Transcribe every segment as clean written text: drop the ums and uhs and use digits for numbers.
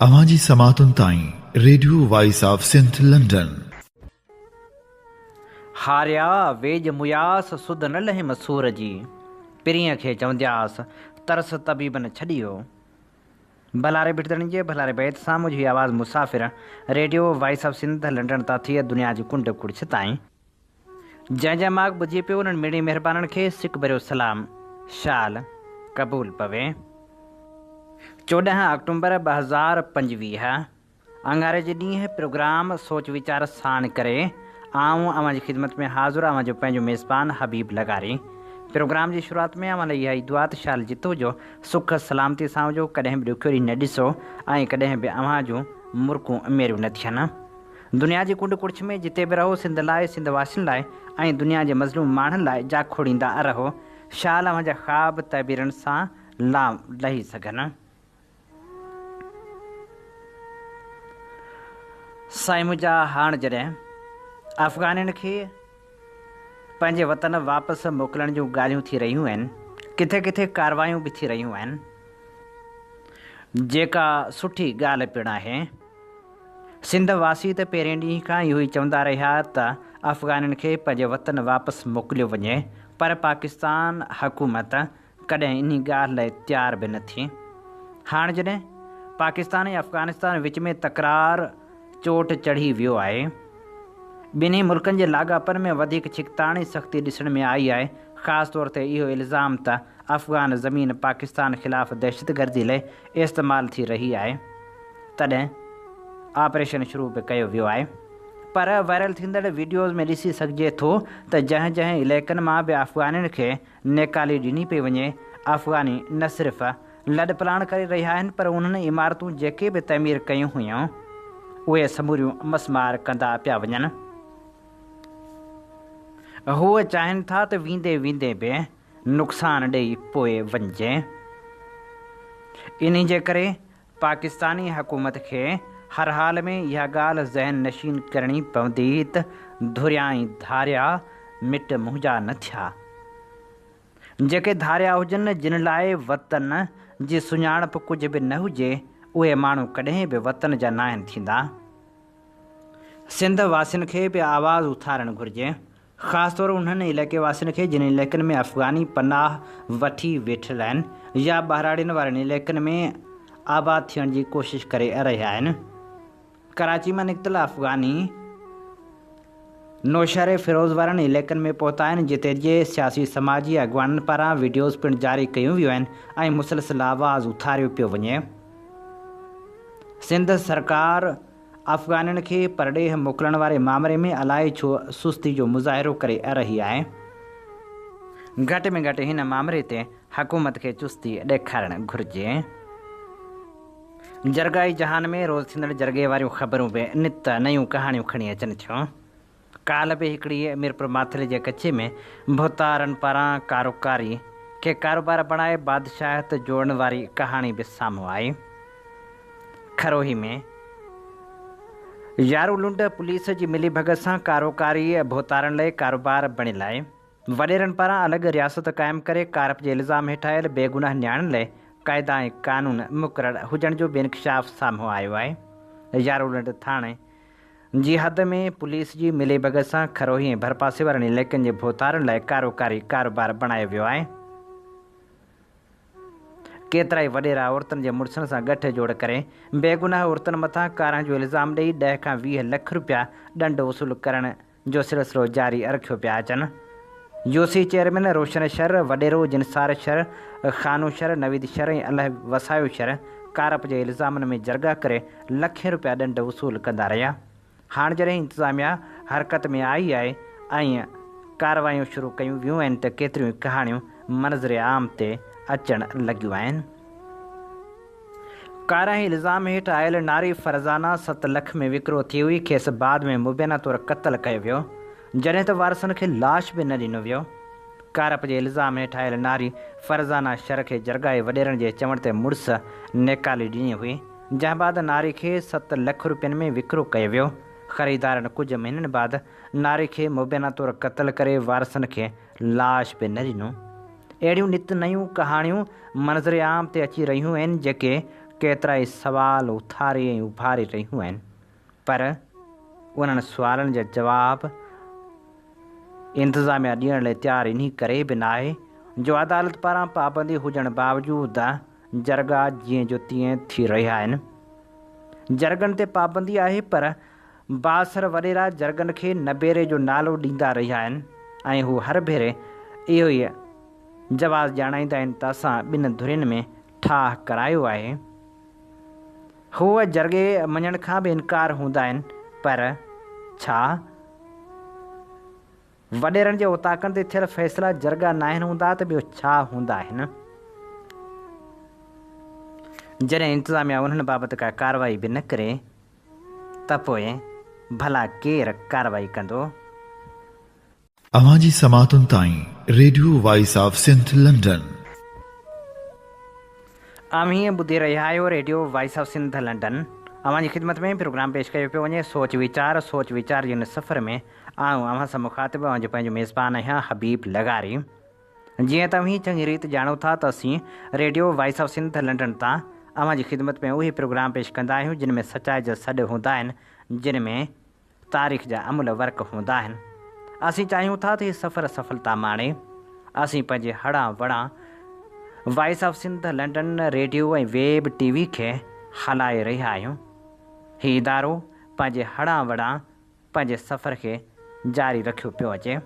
اوهان جي سماعتن تائين radio voice of Sindh London. هاريا ويڄ مياس سڌ نه لهيم سور جي، پرينء کي چوندياس ترس طبيبن ڇڏيو. ڀلاري ڀٽدڻي جي ڀلاري بيت سان منهنجي آواز مسافر radio voice of Sindh London تان ٿي دنيا جي ڪنڊ ڪڙڇ تائين. جنهن جنهن ماڳ ٻڌي پيو انهن مڙني مهربانن کي سڪ ڀريو سلام شال قبول پوي. 14 آڪٽومبر 2025 اڱاري جي ڏينهن پروگرام سوچ ويچار ساڻ ڪري آئون اوهان جي خدمت ۾ حاضر اوهان جو پنهنجو ميزبان حبيب لغاري پروگرام جي شروعات ۾ اوهان لاء اها ئي دعا ته شال جت هجو سک سلامتي سان هجو ڪڏهن به ڏکيو ڏينهن نه ڏسو ۽ ڪڏهن به اوهان جون مرڪون ميريون نه ٿين. دنيا جي ڪنڊ ڪڙڇ ۾ جتي به رهو سنڌ لاء، سنڌ واسين لاء ۽ دنيا جي مظلوم ماڻهن لاء جاکوڙيندا رهو. شال اوهان جا خواب تعبيرن سان لام لهي سگهن. سائين منهنجا هاڻ جڏهن افغانين کي پنهنجي وطن واپس موڪلڻ جون ڳالهيون ٿي رهيون آهن، ڪٿي ڪٿي ڪاروايون به ٿي رهيون آهن، جيڪا سٺي ڳالهه پڻ آهي. سنڌ واسي ته پهرين ڏينهن کان اهو ئي چوندا رهيا ته افغانين کي پنهنجي وطن واپس موڪليو وڃي پر پاڪستان حڪومت ڪڏهن انهي ڳالهه لاء تيار به نه ٿي. هاڻ جڏهن پاڪستان ۽ افغانستان وچ ۾ تڪرار چوٽ چڙهي ويو آهي. ٻنهي ملڪن جي لاڳاپن ۾ وڌيڪ ڇڪتاڻ ۽ سختي ڏسڻ ۾ آئي آهي خاص طور تي اهو الزام ته افغان زمين پاڪستان خلاف دهشتگردي لاء استعمال ٿي رهي آهي. تڏهن آپريشن شروع به ڪيو ويو آهي پر وائرل ٿيندڙ وڊيوز ۾ ڏسي سگهجي ٿو ته جنهن جنهن علائقن مان به افغانين کي نيڪالي ڏني پئي وڃي افغاني نه صرف لڏپلاڻ ڪري رهيا آهن پر انهن عمارتون جيڪي به تعمير ڪيون هيون اهي سموريون مسمار ڪندا پيا وڃن. هو چاهين ٿا ته ويندي ويندي به نقصان ڏئي پوء وڃجي. انهي جي ڪري پاڪستاني حڪومت کي هر حال ۾ اها ڳالهه ذهن نشين ڪرڻي پوندي ته ڌريا ۽ ڌاريا مٽ منهنجا نه ٿيا. جيڪي ڌاريا هجن، جن لاء وطن جي سڃاڻپ ڪجهه به نه هجي، اهي ماڻهو ڪڏهن به وطن جا ناهن ٿيندا. سنڌ واسين کي به آواز اٿارڻ گهرجي. خاص طور انهن علائقي واسين کي جن علائقن ۾ افغاني پناهه وٺي ويٺل آهن يا ٻهراڙين وارن علائقن ۾ آباد ٿيڻ جي ڪوشش ڪري رهيا آهن. ڪراچي مان نڪتل افغاني نوشهري فيروز وارن علائقن ۾ پهتا آهن جتي جي سياسي سماجي اڳواڻن پاران وڊيوز پڻ جاري ڪيون ويون آهن ۽ مسلسل آواز اٿاريو پيو وڃي. سنڌ سرڪار افغانين کي پرڏيهه موڪلڻ واري مامري ۾ الائي ڇو سستي جو مظاهرو ڪري رهي آهي. گهٽ ۾ گهٽ هن مامري تي حڪومت کي چستي ڏيکارڻ گهرجي. جرڳائي جهان ۾ روز ٿيندڙ جرڳي واريون خبرون به نت نيون ڪهاڻيون کڻي اچن ٿيون. ڪالهه به هڪڙي ميرپور ماٿري جي ڪچي ۾ ڀوتارن پاران ڪاروڪاري کي ڪاروبار بڻائي بادشاهت جوڙڻ واري ڪهاڻي به سامهون آئي. کروهي ۾ يارو لنڊ پوليس جي ملي ڀڳت سان ڪاروڪاري ڀوتارن لئي ڪاروبار بڻيل آهي. وڏيرن پاران الڳ رياست قائم ڪري ڪارپ جي الزام هيٺ آيل بيگناهه نياڻين لئي قاعدا ۽ قانون مقرر هجڻ جو به انڪشاف سامهون آيو آهي. يارو لنڊ ٿاڻي جي حد ۾ پوليس جي ملي ڀڳت سان کروهي ۽ ڀرپاسي وارن علائقن جي ڀوتارن لاء ڪاروڪاري ڪاروبار بڻايو ويو آهي. ڪيترائي وڏيرا عورتن جي مڙسن سان ڳٺ جوڙ ڪري بيگناهه عورتن مٿان ڪارنهن جو الزام ڏئي 10 کان 20 لک رپيا ڏنڊ وصول ڪرڻ جو سلسلو جاري رکيو پيا اچن. يوسي چيئرمين روشن شر، وڏيرو جنسار شر، خانو شر، نويد شر ۽ الهه وسايو شر ڪارپ جي الزامن ۾ جرڳا ڪري لکين رپيا ڏنڊ وصول ڪندا رهيا. هاڻ جڏهن انتظاميا حرڪت ۾ آئي آهي ۽ ڪارروايون شروع ڪيون ويون آهن ته ڪيتريون ئي ڪهاڻيون منظر عام تي اچڻ لڳيون آهن. ڪارنهن الزام هيٺ آيل ناري فرزانه 7 لک ۾ وڪرو ٿي هئي، کيس بعد ۾ مبينا طور قتل ڪيو ويو، جڏهن ته وارثن کي لاش به نه ڏنو ويو. ڪارپ جي الزام هيٺ آيل ناري فرزانه شر کي جرڳائي وڏيرن جي چوڻ تي مڙس نيڪالي ڏني هئي، جنهن بعد ناري کي 7 لک روپين ۾ وڪرو ڪيو ويو. خريدارن ڪجهه مهينن بعد ناري کي مبينا طور قتل ڪري وارثن کي لاش به نه ڏنو. اهڙيون نت نيون ڪهاڻيون منظر عام تي اچي رهيون آهن جيڪي ڪيترائي سوال اٿاري ۽ اڀاري رهيون آهن پر انهن سوالن جا جواب انتظاميا ڏيڻ لاء تيار انهي ڪري به ناهي جو عدالت پاران پابندي هجڻ باوجود جرڳا جيئن جو تيئن ٿي رهيا آهن. جرڳن تي پابندي آهي پر بااثر وڏيرا جرڳن کي نبيري جو نالو ڏيندا رهيا آهن ۽ هو هر ڀيري اهو ئي جواز ڄاڻائيندا آهن ته اسان ٻن ڌرين ۾ ٺاهه ڪرايو آهي. هو جرڳي مڃڻ کان به انڪار هوندا آهن پر ڇا وڏيرن جي اوطاقن تي ٿيل فيصلا جرڳا ناهن هوندا ته ٻيو ڇا هوندا آهن؟ جڏهن انتظاميا انهن بابت ڪا ڪارروائي به نه ڪري ته پوء ڀلا ڪير ڪارروائي ڪندو؟ اوهان جي سماعتن تائين radio voice of Sindh London. اوهين ٻڌي رهيا آهيو radio voice of Sindh London. اوهان جي خدمت ۾ پروگرام پيش ڪيو پيو وڃي سوچ ويچار سوچ ويچار جي هن سفر ۾ آئون اوهان سان مخاطب اوهان جو پنهنجو ميزبان آهيان حبيب لغاري. جيئن ته اوهين چڱي ريت ڄاڻو ٿا ته اسين radio voice of Sindh London تان اوهان جي خدمت ۾ اهي پروگرام پيش ڪندا آهيون جن ۾ سچائي جا سڏ هوندا آهن جن ۾ تاريخ جا املهه ورق هوندا آهن. اسين چاهيون ٿا ته هي سفر سڦلتا ماڻي. اسين پنهنجي هڙان وڙان voice of Sindh London radio ۽ web T V کي هلائي رهيا آهيون. هي ادارو پنهنجي هڙان وڙان پنهنجي سفر کي جاري رکيو پيو اچي.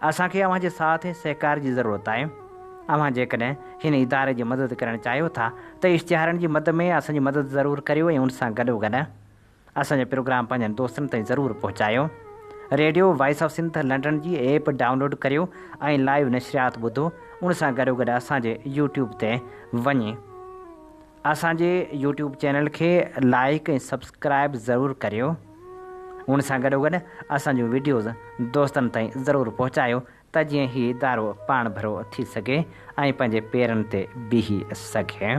اسان کي اوهان جي ساٿ ۽ سهڪار جي ضرورت آهي. اوهان جيڪڏهن هن اداري جي مدد ڪرڻ چاهيو ٿا ته اشتهارن جي مد ۾ اسان جي مدد ضرور ڪريو ۽ ان سان گڏوگڏ اسان جا پروگرام پنهنجن دوستن تائين ضرور پهچايو. Radio voice of Sindh London جي ايپ ڊائونلوڊ ڪريو ۽ لائيو نشريات ٻڌو ان سان گڏوگڏ اسان جي يوٽيوب تي وڃي اسان جي يوٽيوب چينل کي لائيڪ ۽ سبسڪرائيب ضرور ڪريو ان سان گڏوگڏ اسان جون وڊيوز دوستن تائين ضرور پهچايو ته جيئن هي ادارو پاڻڀرو ٿي سگهي ۽ پنهنجي پيرن تي بيهي سگهي.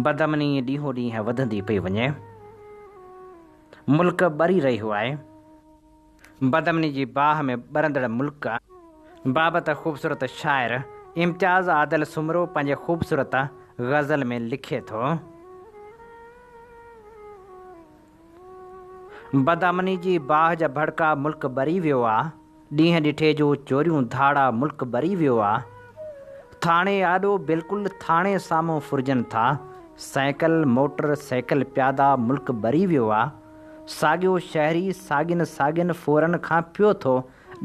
بدامني ڏينهون ڏينهن وڌندي پئي وڃي. ملڪ ٻري رهيو آهي. بدامني جي باهه ۾ ٻرندڙ ملڪ بابت خوبصورت شاعر امتياز عادل سومرو پنهنجي خوبصورت غزل ۾ لکي ٿو. بدامني جي باهه جا ڀڙڪا ملڪ ٻري ويو آ، ڏينهن ڏٺي جو چوريون ڌاڙا ملڪ ٻري ويو آ. ٿاڻي آڏو بلڪل ٿاڻي سامهون ڦرجن ٿا، سائيڪل، موٽر سائيڪل پيادا ملڪ ٻري ويو آ. ساڳيو شهري ساڳين ساڳين ڦورن کان پيو ٿو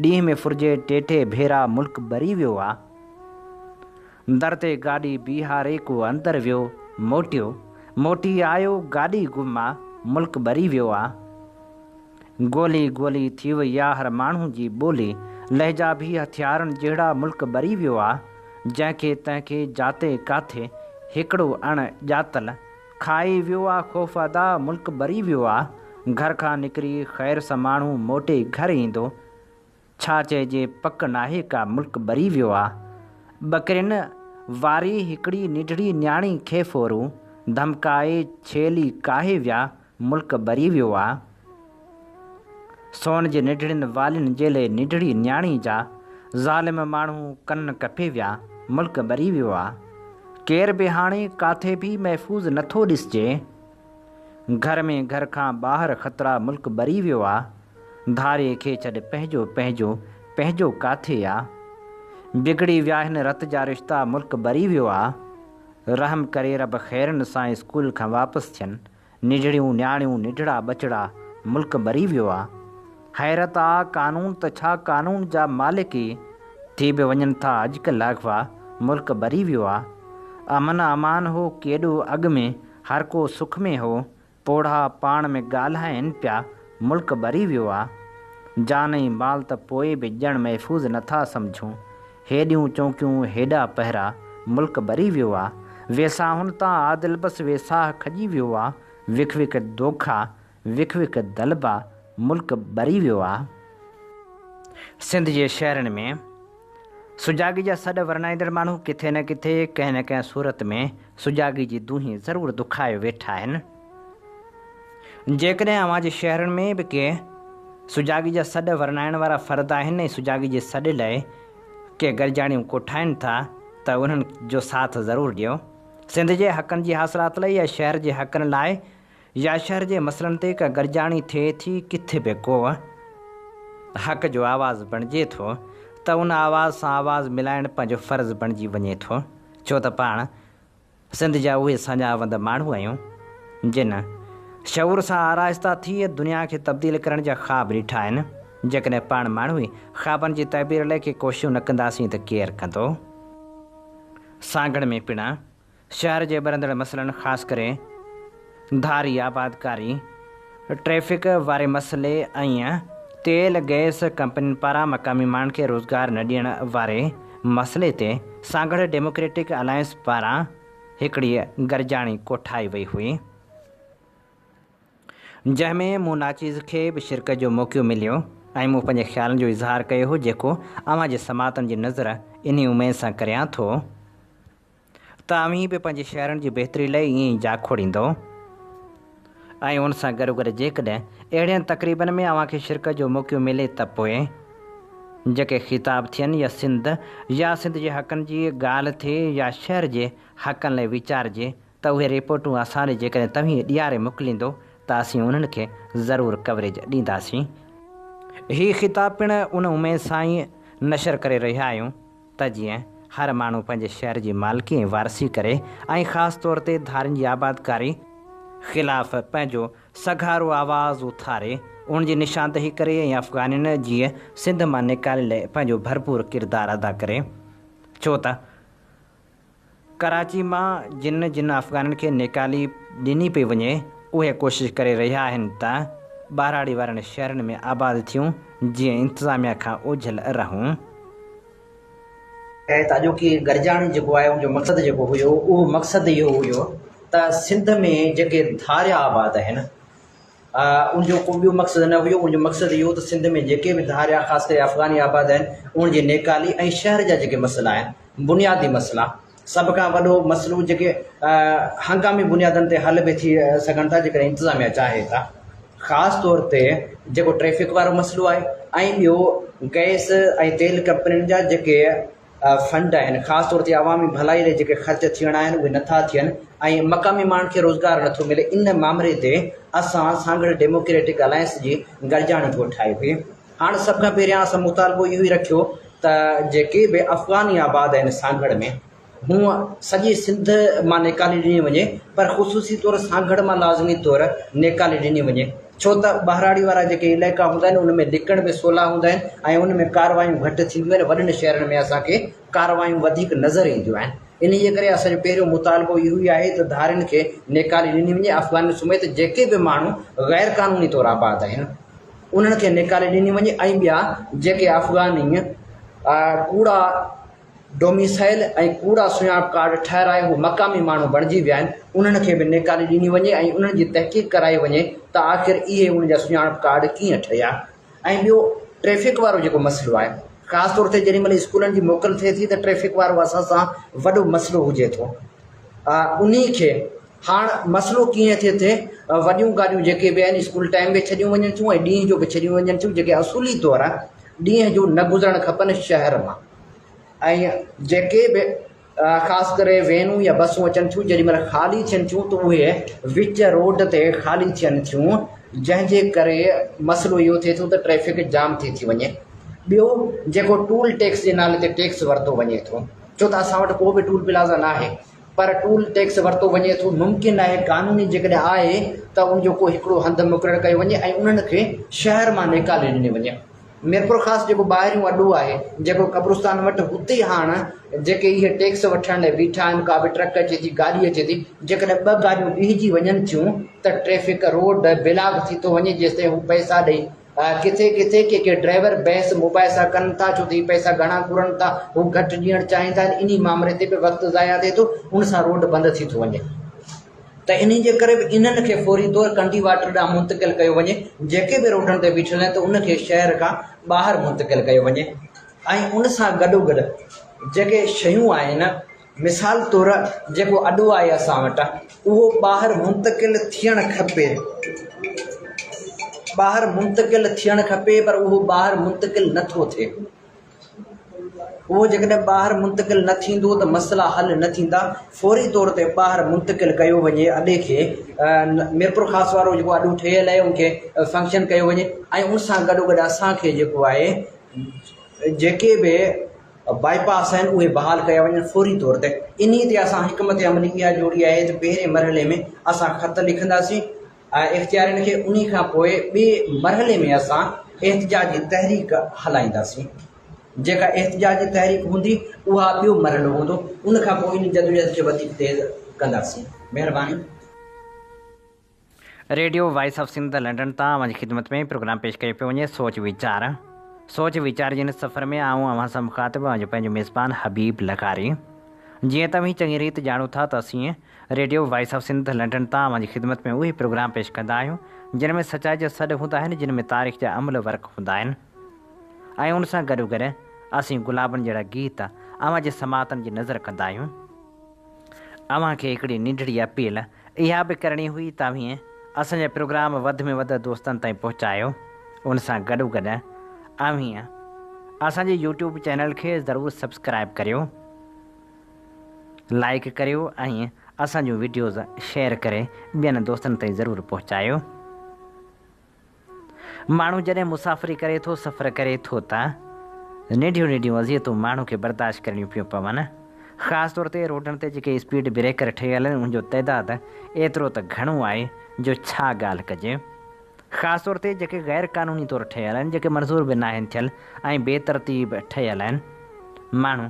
ڏينهن ۾ ڦرجي ٽي ٽي ڀيرا ملڪ ٻري ويو آ. در تي گاڏي بيهاري ڪو اندر ويو، موٽيو، موٽي آيو، گاڏي گم آ، ملڪ ٻري ويو آ. گولي گولي ٿي وئي آ هر ماڻهو جي ٻولي، لهجا ڀي هٿيارن جهڙا، ملڪ ٻري ويو آ. جنهن کي تنهن کي جاتي ڪاٿي، هڪڙو اڻ ڄاتل، کائي ويو آ خوف ادا، ملڪ ٻري ويو آ. گهر کان نڪري خير سان ماڻهو موٽي گهر ايندو، ڇا چئجي پڪ ناهي ڪا ملڪ ٻري ويو آ. ٻڪرين واري هڪڙي ننڍڙي نياڻي کي ڦورو ڌمڪائي ڇيلي ڪاهي ويا ملڪ ٻري ويو آ. سون جي ننڍڙين والين جيلي ننڍڙي نياڻي جا ظالم ماڻهو ڪن ڪپي ويا ملڪ ٻري ويو آ. ڪير به هاڻي ڪاٿي به محفوظ نٿو ڏسجي. گهر ۾ گهر کان ٻاهر خطرا ملڪ ٻري ويو آ. ڌاري کي ڇڏ پنهنجو پنهنجو پنهنجو ڪاٿي آ. بگڙي ويا هن رت جا رشتا ملڪ ٻري ويو آ. رحم ڪري رب خيرن سان اسڪول کان واپس ٿين ننڍڙيون نياڻيون ننڍڙا ٻچڙا ملڪ ٻري ويو آ. حيرت آ قانون ته ڇا قانون جا مالڪ ئي ٿي به وڃن ٿا اڄڪلهه اغوا ملڪ ٻري ويو آ. امن امان هو ڪيڏو اڳ ۾ هر ڪو سک ۾ هو، پوڙها پاڻ ۾ ڳالهائين پيا، ملڪ ٻري ويو آ. جان ۽ مال ته پوء به ڄڻ محفوظ نٿا سمجهون. هيڏيون چونڪيون هيڏا پهرا، ملڪ ٻري ويو آ. ويساهن تان عادل بس ويساهه کڄي ويو آ. وک وک دوکا، وک وک دلبا، ملڪ ٻري ويو آ. سنڌ جي شهرن ۾ سجاڳي جا سڏ ورنائيندڙ ماڻهو ڪٿي نه ڪٿي، ڪنهن نه ڪنهن صورت ۾ سجاڳي جي دونهين ضرور دکايو ويٺا آهن. جيڪڏهن اوهان جي شهرن ۾ به ڪي سجاڳي جا سڏ ورنائڻ وارا فرد آهن ۽ سجاڳي جي سڏ لئه ڪي گڏجاڻيون ڪوٺائين ٿا ته انهن جو ساٿ ضرور ڏيو. سنڌ جي حقن جي حاصلات لاء يا شهر جي حقن لاء يا شهر جي مسئلن تي ڪا گڏجاڻي ٿئي ٿي ڪٿي به ڪو حق جو آواز بڻجي ٿو ته ان آواز سان آواز ملائڻ پنهنجو فرض بڻجي وڃي ٿو ڇو ته پاڻ سنڌ جا اهي ساڃاهه وند ماڻهو آهيون، جن شعور سان آرائسته ٿي دنيا کي تبديل ڪرڻ جا خواب ڏٺا آهن. جيڪڏهن پاڻ ماڻهو ئي خوابن جي تعبير لاء ڪي ڪوششون نه ڪنداسين ته ڪير ڪندو؟ سانگهڙ ۾ پڻ شهر جي ٻرندڙ مسئلن خاص ڪري ڌاري آبادڪاري، ٽريفڪ واري مسئلي ۽ تيل گئس ڪمپنين پاران مقامي ماڻهن کي روزگار نه ڏيڻ واري مسئلي تي سانگهڙ ڊيموڪريٽڪ الائنس پاران هڪڙي گڏجاڻي ڪوٺائي وئي هئي، جنهن ۾ مون ناچيز کي به شرڪت جو موقعو مليو ۽ مون پنهنجي خيالن جو اظهار ڪيو هو جيڪو اوهان جي سماعتن جي نظر انهي اميد سان ڪريان ٿو. ته اوهين به پنهنجي شهرن جي بهتري لاء ائين ئي جاکوڙيندؤ ۽ ان سان گڏوگڏ جيڪڏهن اهڙين تقريبن ۾ اوهان کي شرڪت جو موقعو ملي ته پوء جيڪي خطاب ٿين يا سنڌ يا سنڌ جي حقن جي ڳالهه ٿئي يا شهر جي حقن لاء ويچارجي ته اهي رپورٽون اسان ڏي جيڪڏهن توهين ڏياري موڪليندو ته اسين انهن کي ضرور ڪوريج ڏينداسين. هي خطاب پڻ ان اميد سان ئي نشر ڪري رهيا آهيون. ته جيئن هر ماڻهو پنهنجي شهر جي مالڪي ۽ وارثي ڪري ۽ خاص طور تي ڌارين جي آبادڪاري خلاف پنهنجو سگهارو آواز اٿاري ان جي نشاندهي ڪري ۽ افغانين جي سنڌ مان نيڪالي لاء پنهنجو ڀرپور ڪردار ادا ڪري ڇو ته ڪراچي مان جن جن افغانين کي نيڪالي ڏني پئي وڃي، اهي ڪوشش ڪري رهيا آهن ته ٻهراڙي وارن شهرن ۾ آباد ٿيون جيئن انتظاميا کان اوجهل رهون. ته اڄوڪي گڏجاڻي جيڪو آهي ان جو مقصد جيڪو هيو اهو مقصد اهو هيو ته سنڌ ۾ جيڪي ڌاريا آباد آهن ان جو ڪو ٻيو مقصد نه هيو، ان جو مقصد اهو ته سنڌ ۾ جيڪي به ڌاريا خاص ڪري افغاني آباد آهن انهن جي نيڪالي ۽ شهر جا جيڪي مسئلا آهن بنيادي مسئلا سڀ کان وڏو مسئلو جيڪي هنگامي بنيادن تي حل به ٿي سگهن ٿا جيڪڏهن انتظاميا چاهي ته خاص طور تي جيڪو ٽريفڪ وارو مسئلو آهي ۽ ٻيو گئس ۽ تيل ڪمپنين جا جيڪي فنڊ آهن خاص طور تي عوامي ڀلائي لاء جيڪي خرچ ٿيڻا آهن اهي نٿا ٿين ۽ مقامي ماڻهن کي روزگار نٿو ملي ان مامري تي اسان سانگهڙ ڊيموڪريٽڪ الائنس جي گڏجاڻي ڪوٺائي هئي هاڻ سڀ کان پهريان اسان مطالبو اهو ئي رکيو ته جيڪي به افغاني آباد آهن سانگهڙ ۾ هونء سڄي سنڌ مان نيڪالي ڏني وڃي پر خصوصي طور سانگهڙ مان لازمي طور نيڪالي ڏني وڃي ڇو ته ٻهراڙي وارا جيڪي علائقا هوندا آهن ان ۾ لڪڻ به سولا هوندا آهن ۽ ان ۾ ڪارروايون گهٽ ٿينديون آهن وڏن شهرن ۾ اسان کي ڪارروايون وڌيڪ نظر اينديون آهن انهيء ڪري اسان جو پهريون مطالبو اهو ئي آهي ته ڌارين کي نيڪالي ڏني وڃي افغانين سميت جيڪي به ماڻهو غير قانوني طور آباد آهن انهن کي نيڪالي ڏني وڃي ۽ ٻيا جيڪي افغاني ڪوڙا ڊوميسائل ۽ ڪوڙا سڃاڻپ ڪارڊ ٺهرائي هو مقامي ماڻهو بڻجي ويا آهن، انهن کي به نيڪالي ڏني وڃي ۽ انهن جي تحقيق ڪرائي وڃي ته آخر اهي انهن جا سڃاڻپ ڪارڊ ڪيئن ٺهيا ۽ ٻيو ٽريفڪ وارو جيڪو مسئلو آهي خاص طور تي جيڏي مهل اسڪولن جي موڪل ٿئي ٿي ته ٽريفڪ وارو اسان سان وڏو مسئلو هجي ٿو انهي کي هاڻ مسئلو ڪيئن ٿئي ٿئي وڏيون گاڏيون جيڪي به آهن اسڪول ٽائيم به ڇڏيون وڃن ٿيون ۽ ڏينهن جو به ڇڏيون وڃن ٿيون جيڪي اصولي طور ڏينهن جو نه گذرڻ کپن شهر مان ۽ جيڪي به خاص ڪري وينون يا بسون اچن ٿيون جيڏي مهل خالي ٿين ٿيون ته اهي وچ روڊ تي خالي ٿين ٿيون جنهن جي ڪري مسئلو اهو ٿئي ٿو ته ٽريفڪ جام ٿي ٿي وڃي ٻيو جيڪو ٽول ٽيڪس جي نالي تي ٽيڪس ورتو وڃي ٿو ڇو ته اسان وٽ ڪو به ٽول پلازا ناهي پر ٽول ٽيڪس ورتو وڃي ٿو ممڪن آهي قانوني جيڪڏهن آهي ته ان جو ڪو هڪڙو هنڌ مقرر ڪيو وڃي ۽ انهن کي شهر مان نيڪالي ڏني وڃي ميرپورخاص جيڪو ٻاهريون اڏو آهي جيڪو قبرستان وٽ هتي هاڻ جيڪي اهي ٽيڪس وٺڻ لاء بيٺا آهن ڪا به ٽرڪ اچي ٿي گاڏي اچي ٿي جيڪڏهن ٻه گاڏيون بيهجي وڃن ٿيون ته ٽريفڪ روڊ بلاڪ ٿي ٿو وڃي جيستائين هو پئسا ڏئي ڪٿي ڪٿي ڪي ڪي ڊرائيور بحث مباحثا ڪن ٿا ڇو ته هي پئسا گهڻا گهرن ٿا هو گهٽ ڏيڻ چاهين ٿا انهي مامري تي به وقت ضايع ٿئي ٿو ان سان روڊ بند ٿي ٿو وڃي ته انهي جي ڪري به انهن کي فوري طور ڪنڊي واٽر ڏانهن منتقل ڪيو وڃي، جيڪي به روڊن تي بيٺل آهن ته ان کي شهر کان ٻاهر منتقل ڪيو وڃي ۽ ان سان گڏوگڏ جيڪي شيون آهن مثال طور جيڪو اڏو آهي اسان وٽ اهو ٻاهر منتقل ٿيڻ کپي ٻاهر منتقل ٿيڻ کپي پر اهو ٻاهر منتقل نٿو ٿئي. اهو جيڪڏهن ٻاهر منتقل نه ٿيندو ته مسئلا حل نه ٿيندا، فوري طور تي ٻاهر منتقل ڪيو وڃي اڏي کي ميرپورخاص وارو جيڪو اڏو ٺهيل آهي ان کي فنڪشن ڪيو وڃي ۽ ان سان گڏوگڏ اسان کي جيڪو آهي جيڪي به بائي پاس آهن اهي بحال ڪيا وڃن فوري طور تي انهي تي اسان حڪمت عملي اها جوڙي آهي ته پهرين مرحلي ۾ اسان خط لکنداسين اختيارين کي انهي کان پوء ٻئي مرحلي ۾ اسان احتجاجي تحريڪ هلائينداسين. جيڪا احتجاجي تحريڪ هوندي اها ٻيو مرحلو هوندو ان کان پوء ان جدوجهد کي وڌيڪ تيز ڪنداسين. مهرباني. Radio voice of Sindh London تان اوهان جي خدمت ۾ پروگرام پيش ڪيو پيو وڃي سوچ ويچار سوچ ويچار جي هن سفر ۾ آئون اوهان سان مخاطب اوهان جو پنهنجو ميزبان حبيب لغاري جيئن ته اوهين چڱي ريت ڄاڻو ٿا ته اسين radio voice of Sindh London تان اوهان جي خدمت ۾ اهي پروگرام پيش ڪندا آهيون جن ۾ سچائي جا سڏ هوندا آهن جن ۾ تاريخ جا املهه ورق هوندا آهن. ۽ ان سان گڏوگڏ اسين گلابن جهڙا گيت اوهان جي سماعتن جي نذر ڪندا آهيون. اوهان کي هڪڙي ننڍڙي اپيل اها به ڪرڻي هئي ته اوهين اسان جا پروگرام وڌ ۾ وڌ دوستن تائين پهچايو. ان سان گڏوگڏ اوهين اسان جي يوٽيوب چينل کي ضرور سبسڪرائيب ڪريو، لائيڪ ڪريو ۽ اسان جون وڊيوز شيئر ڪري ٻين دوستن تائين ضرور پهچايو. ماڻهو جڏهن مسافري ڪري ٿو، سفر ڪري ٿو ته ننڍيون ننڍيون اذيتون ماڻهو کي برداشت ڪرڻيون پيون پون. خاص طور تي روڊن تي جيڪي اسپيڊ بريڪر ٺهيل آهن ان جو تعداد ايترو ته گهڻو آهي جو ڇا ڳالهه ڪجي. خاص طور تي جيڪي غير قانوني طور ٺهيل آهن، جيڪي منظور به ناهن ٿيل ۽ بي ترتيب ٺهيل آهن. ماڻهو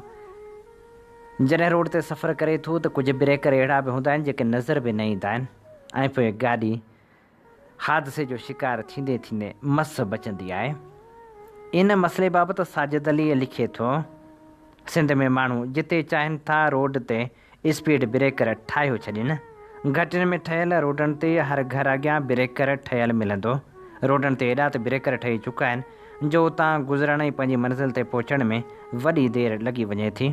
جڏهن روڊ تي سفر ڪري ٿو ته ڪجهه بريڪر اهڙا به هوندا آهن جيڪي نظر به نه ايندا آهن ۽ پوء گاڏي حادثي جو شڪار ٿيندي ٿيندي مس بچندي آهي. ان مسئلي بابت ساجد علي لکي ٿو، سنڌ ۾ ماڻهو جتي چاهين ٿا روڊ تي اسپيڊ بريڪر ٺاهيو ڇڏين. گهٽين ۾ ٺهيل روڊن تي هر گهر اڳيان بريڪر ٺهيل ملندو. روڊن تي ايڏا ته بريڪر ٺهي چڪا آهن جو اتان گذرڻ ۽ پنهنجي منزل تي پهچڻ ۾ وڏي دير لڳي وڃي ٿي.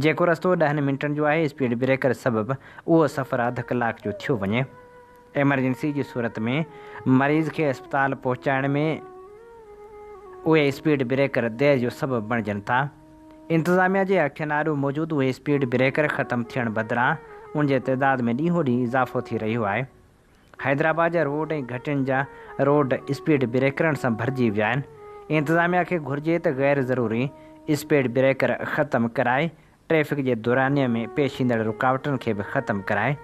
جيڪو رستو ڏهن منٽن جو آهي اسپيڊ بريڪر سبب اهو سفر اڌ ڪلاڪ جو ٿيو وڃي. ايمرجنسي جي صورت ۾ مريض کي اسپتال پهچائڻ ۾ اهي اسپيڊ بريڪر دير جو سبب بڻجن ٿا. انتظاميا جي اکين آڏو موجود اهي اسپيڊ بريڪر ختم ٿيڻ بدران ان جي تعداد ۾ ڏينهون ڏينهن اضافو ٿي رهيو آهي. حيدرآباد جا روڊ ۽ گهٽين جا روڊ اسپيڊ بريڪرن سان ڀرجي ويا آهن. انتظاميا کي گهرجي ته غير ضروري اسپيڊ بريڪر ختم ڪرائي ٽريفڪ جي دورانيي ۾ پيش ايندڙ رڪاوٽن کي به ختم ڪرائي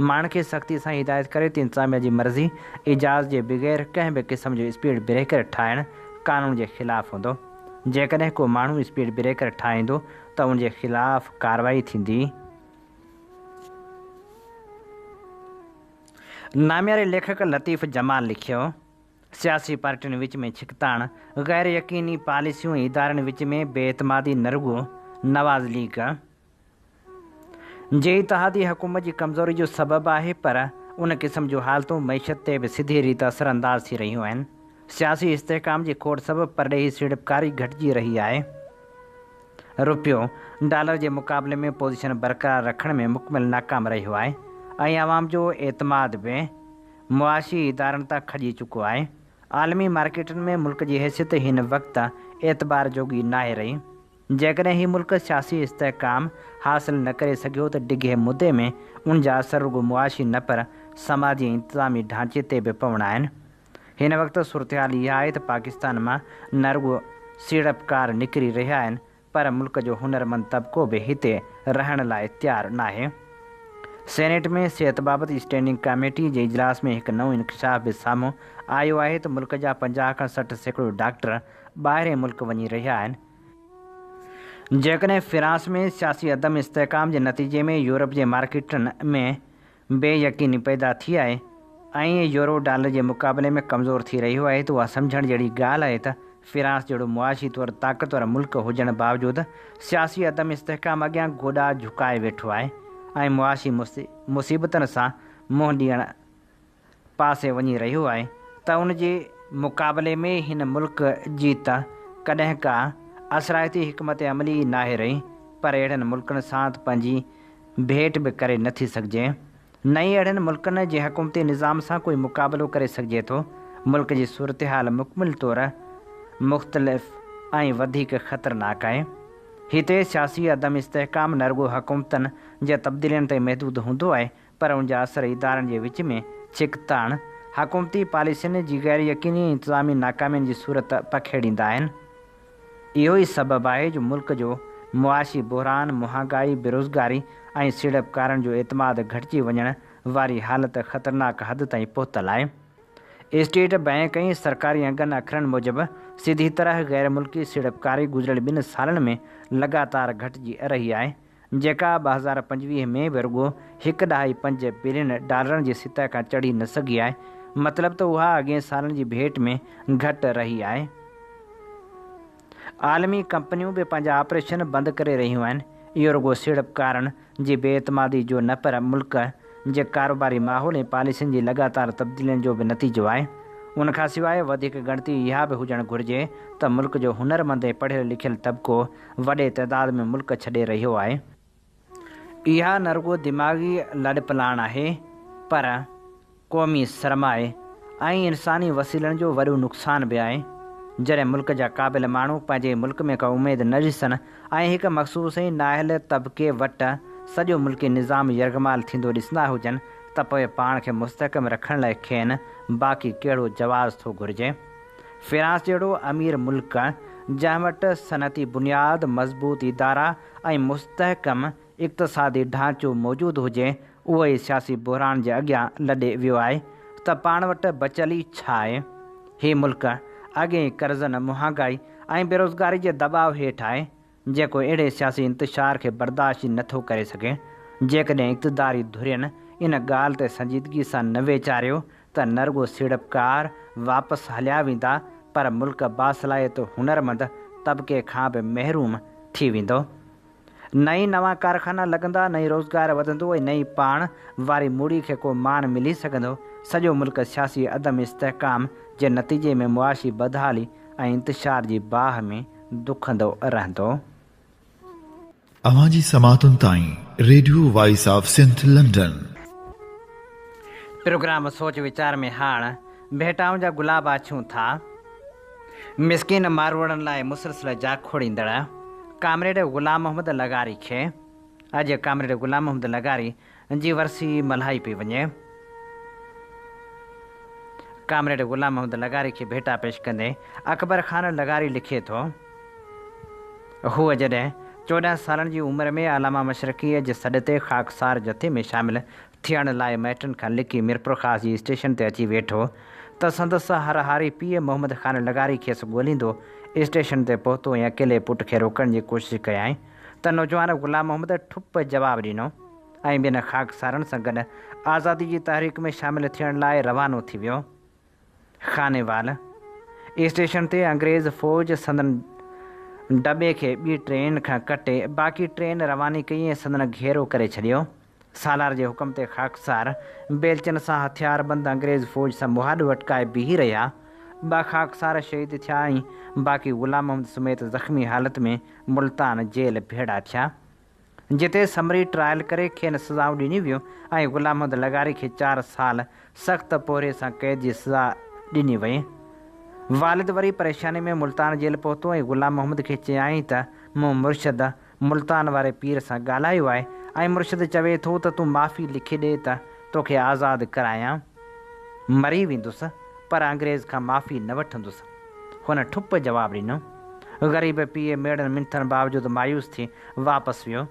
ماڻهن کي سختي سان هدايت ڪري ته انتظاميا جي مرضي اجازت جي بغير ڪنهن به قسم جو اسپيڊ بريڪر ٺاهڻ قانون جي خلاف هوندو جيڪڏهن ڪو ماڻهو اسپيڊ بريڪر ٺاهيندو ته ان جي خلاف ڪارروائي ٿيندي. نامياري ليکڪ لطيف جمال لکيو. سياسي پارٽين وچ ۾ ڇڪتاڻ، غير يقيني پاليسيون ۽ ادارن وچ ۾ بي اعتمادي نه رڳو نواز ليگ جي اتحادي حڪومت جي ڪمزوري جو سبب آهي پر ان قسم جون حالتون معيشت تي به سڌي ريت اثرانداز ٿي رهيون آهن. سياسي استحڪام جي کوٽ سبب پرڏيهي سيڙپڪاري گهٽجي رهي آهي. رپيو ڊالر جي مقابلي ۾ پوزيشن برقرار رکڻ ۾ مڪمل ناڪام رهيو آهي ۽ عوام جو اعتماد به معاشي ادارن تان کڄي چڪو آهي، عالمي مارڪيٽن ۾ ملڪ جي حيثيت هن وقت اعتبار جوڳي ناهي رهي، جيڪڏهن هي ملڪ سياسي استحڪام حاصل نه ڪري سگهيو ته ڊگهي مدي ۾ ان جا اثر رڳو معاشي نه پر سماجي ۽ انتظامي ڍانچي تي به پوڻا آهن. هن وقت صورتحال اها آهي ته پاڪستان مان نه رڳو سيڙپڪار نڪري رهيا آهن پر ملڪ جو هنرمند طبقو به هتي رهڻ لاء تيار ناهي. سينيٽ ۾ صحت بابت اسٽينڊنگ ڪاميٽي جي اجلاس ۾ هڪ نئون انڪشاف به سامهون آيو آهي ته ملڪ جا 50 کان 60% ڊاڪٽر ٻاهرين ملڪ وڃي رهيا آهن. جيڪڏهن فرانس ۾ سياسي عدم استحڪام جي نتيجي ۾ يورپ جي مارڪيٽن ۾ بي يقيني پيدا ٿي آهي ۽ يورو ڊالر جي مقابلي ۾ ڪمزور ٿي رهيو آهي ته اها سمجهڻ جهڙي ڳالهه آهي ته فرانس جهڙو معاشي طور طاقتور ملڪ هجڻ باوجود سياسي عدم استحڪام اڳيان گوڏا جهڪائي ويٺو آهي ۽ معاشي مصيبتن سان منهن ڏيڻ پاسي وڃي رهيو آهي ته ان جي مقابلي ۾ هن ملڪ جي ته ڪڏهن ڪا اثرائتي حڪمت عملي ئي ناهي رهي پر اهڙن ملڪن سان ته پنهنجي ڀيٽ به ڪري نه ٿي سگهجي، نه ئي اهڙن ملڪن جي حڪومتي نظام سان ڪوئي مقابلو ڪري سگهجي ٿو، ملڪ جي صورتحال مڪمل طور مختلف ۽ وڌيڪ خطرناڪ آهي. هتي سياسي عدم استحڪام نه رڳو حڪومتن جي تبديلين تائين محدود هوندو آهي پر ان جا اثر ادارن جي وچ ۾ ڇڪتاڻ، حڪومتي پاليسين جي غير يقيني ۽ انتظامي ناڪامين جي صورت پکيڙيندا آهن. اهو ئي سبب آهي جو ملڪ جو معاشي بحران، مهانگائي، بيروزگاري ۽ سيڙپڪارن جو اعتماد گهٽجي وڃڻ واري حالت خطرناڪ حد تائين پهتل آهي. اسٽيٽ بئنڪ ۽ سرڪاري انگن اکرن موجب سڌي طرح غير ملڪي سيڙپڪاري گذريل ٻن سالن ۾ لڳاتار گهٽجي رهي آهي، جيڪا 2025 ۾ به رڳو هڪ ڏهائي پنج بلين ڊالرن جي سطح کان چڙهي نه سگهي آهي، مطلب ته اها اڳئين سالن جي ڀيٽ ۾ گهٽ رهي آهي. عالمي ڪمپنيون به پنهنجا آپريشن بند ڪري رهيون آهن، اهو رڳو سيڙپڪارن جي بي اعتمادي جو نه پر ملڪ جي ڪاروباري ماحول ۽ پاليسين جي لڳاتار تبديلين جو به نتيجو آهي. ان کان سواء وڌيڪ ڳڻتي اها به هجڻ گهرجي ته ملڪ جو هنرمند ۽ پڙهيل لکيل طبقو وڏي تعداد ۾ ملڪ ڇڏي رهيو آهي. اها نه رڳو دماغي لڏپلاڻ آهي پر قومي سرمائي ۽ انساني وسيلن جو وڏو نقصان به آهي. جڏهن ملڪ جا قابل ماڻهو پنهنجي ئي ملڪ ۾ ڪا اميد نه ڏسن ۽ هڪ مخصوص ۽ نااهل طبقي وٽ سڄو ملڪي نظام يرغمال ٿيندو ڏسندا هجن ته پوء پاڻ کي مستحڪم رکڻ لاء کين باقي ڪهڙو جواز ٿو گهرجي؟ فرانس جهڙو امير ملڪ جنهن وٽ صنعتي بنياد، مضبوط ادارا ۽ مستحڪم اقتصادي ڍانچو موجود هجي، اهو ئي سياسي بحران جي اڳيان لڏي ويو آهي ته پاڻ وٽ بچيل ئي ڇا آهي؟ هي ملڪ اڳي ئي قرضن، مهانگائي ۽ بيروزگاري جي دٻاء هيٺ آهي، جيڪو اهڙي سياسي انتشار کي برداشت ئي نٿو ڪري سگهي. جيڪڏهن اقتداري ڌرين ان ڳالهه تي سنجيدگي سان نه ويچاريو ته نه رڳو سيڙپڪار واپس هليا ويندا پر ملڪ باصلاحيت هنرمند طبقي کان به محروم ٿي ويندو. نه ئي نوان ڪارخانا لڳندا، نه ئي روزگار وڌندو ۽ نه ئي پاڻ واري موڙي کي ڪو مان ملي سگهندو. سڄو ملڪ سياسي عدم استحڪام جي نتيجي ۾ معاشي بدحالي ۽ انتشار جي باهه ۾ دکندو رهندو. اوهان جي سماعتن تائين radio voice of Sindh London. Programme سوچ ويچار ۾ هاڻ ڀيٽائن جا گلاب آڇيون ٿا. مسڪين ماروئڙن لاء مسلسل جاکوڙيندڙ ڪامريڊ غلام محمد لغاري کي اڄ ڪامريڊ غلام محمد لغاري جي ورسي ملهائي پئي وڃي. ڪامريڊ غلام محمد لغاري کي ڀيٽا پيش ڪندي اڪبر خان لغاري لکي ٿو، هو جڏهن 14 سالن جي عمر ۾ علامه مشرقيء جي سڏ تي خاڪسار جٿي ۾ شامل ٿيڻ لاء مائٽن کان لڪي ميرپورخاص جي اسٽيشن تي اچي ويٺو ته سندس هر هاري پيء محمد خان لغاري کيس ڳوليندو اسٽيشن تي پهتو ۽ اڪيلي پٽ کي روڪڻ جي ڪوشش ڪيائين ته نوجوان غلام محمد ٺپ جواب ڏنو ۽ ٻين خاڪسارن سان گڏ آزادي جي تحريڪ ۾ شامل ٿيڻ لاء روانو ٿي ويو. خانيوال اسٽيشن تي انگريز فوج سندن ڊٻي کي ٻي ٽرين کان ڪٽي باقي ٽرين رواني ڪئي ۽ سندن گهيرو ڪري ڇڏيو. سالار جي حڪم تي خاڪسار بيلچن سان هٿياربند انگريز فوج سان مهاڏو اٽڪائي بيهي رهيا. ٻه خاڪسار شهيد ٿيا ۽ باقي غلام محمد سميت زخمي حالت ۾ ملتان جيل ڀيڙا ٿيا. جتي سمري ٽرائل ڪري کين سزائون ڏنيون ويون ۽ غلام محمد لغاري کي چار سال سخت پورهيي سان قيد جي سزا ڏني وئي. والد وري پريشاني ۾ ملتان جيل پهتو ۽ غلام محمد کي چيائين ته مون مرشد ملتان واري پير سان ڳالهايو آهي ۽ مرشد چوي ٿو ته تون معافي لکي ڏي ته توکي آزاد ڪرايان. مري ويندس پر انگريز کان معافي نه وٺندس. هن ٺپ جواب ڏنو. غريب پيء ميڙن منٿن باوجود مايوس ٿي واپس ويو.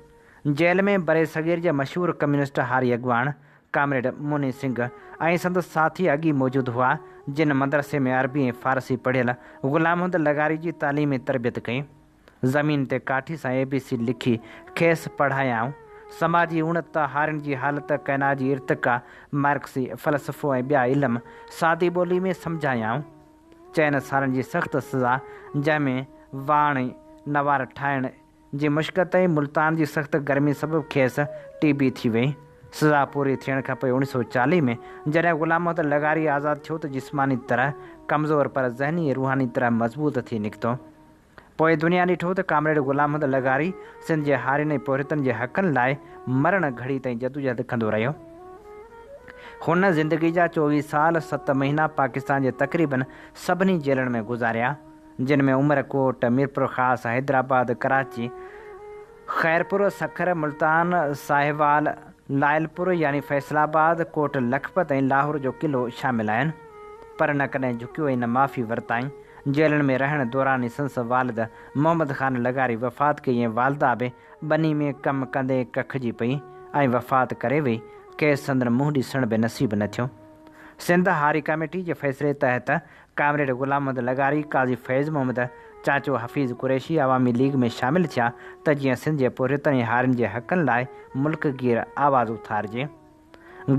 جيل ۾ برصغير جي مشهور ڪميونسٽ هاري اڳواڻ ڪامريڊ موني سنگهه ۽ سندس ساٿي اڳ ئي موجود هئا، جن مدرسي ۾ عربي ۽ فارسي پڙهيل غلام محمد لغاري جي تعليم ۽ تربيت ڪئي. زمين تي ڪاٺي سان اي بي سي لکي کيس پڙهايائون. سماجي اڻت، هارين جي حالت، ڪئناء جي ارتقا، مارڪسي فلسفو ۽ ٻيا علم سادي ٻولي ۾ سمجهايائون. چئن سالن جي سخت سزا جنهن ۾ واڻ ۽ نوار ٺاهڻ جي مشقت ۽ ملتان جي سخت گرمي سبب کيس ٽي بي ٿي وئي. سزا پوري ٿيڻ کان پوء 1940 ۾ جڏهن غلام محمد لغاري آزاد ٿيو ته جسماني طرح ڪمزور پر ذهني ۽ روحاني طرح مضبوط ٿي نڪتو. پوء دنيا ڏٺو ته ڪامريڊ غلام محمد لغاري سنڌ جي هارين ۽ پورهيتن جي حقن لاء مرڻ گهڙي تائين جدوجهد ڪندو رهيو. هن زندگي جا 24 سال ست مهينا پاڪستان جي تقريبن سڀني جيلن ۾ گذاريا، جن ۾ عمر ڪوٽ، ميرپورخاص، حيدرآباد، ڪراچي، خيرپور، سکر، ملتان، ساهيوال، لائلپور يعني فيصل آباد، ڪوٽ لکپت ۽ لاهور جو قلعو شامل آهن. پر نه ڪڏهن جهڪيو ۽ نه معافي ورتائين. جيلن ۾ رهڻ دوران ئي سندس والد محمد خان لغاري وفات ڪئي ۽ والده به ٻني ۾ ڪم ڪندي ڪکجي پئي ۽ وفات ڪري وئي. کيس سندن منهن ڏسڻ به نصيب نه ٿيو. سنڌ هاري ڪاميٽي جي فيصلي تحت ڪامريڊ غلام محمد لغاري، قاضي فيض محمد، چاچو حفيظ قريشي عوامي ليگ ۾ شامل ٿيا ته جيئن سنڌ جي پورهيتن ۽ هارين جي حقن لاء ملڪ گير آواز اٿارجي.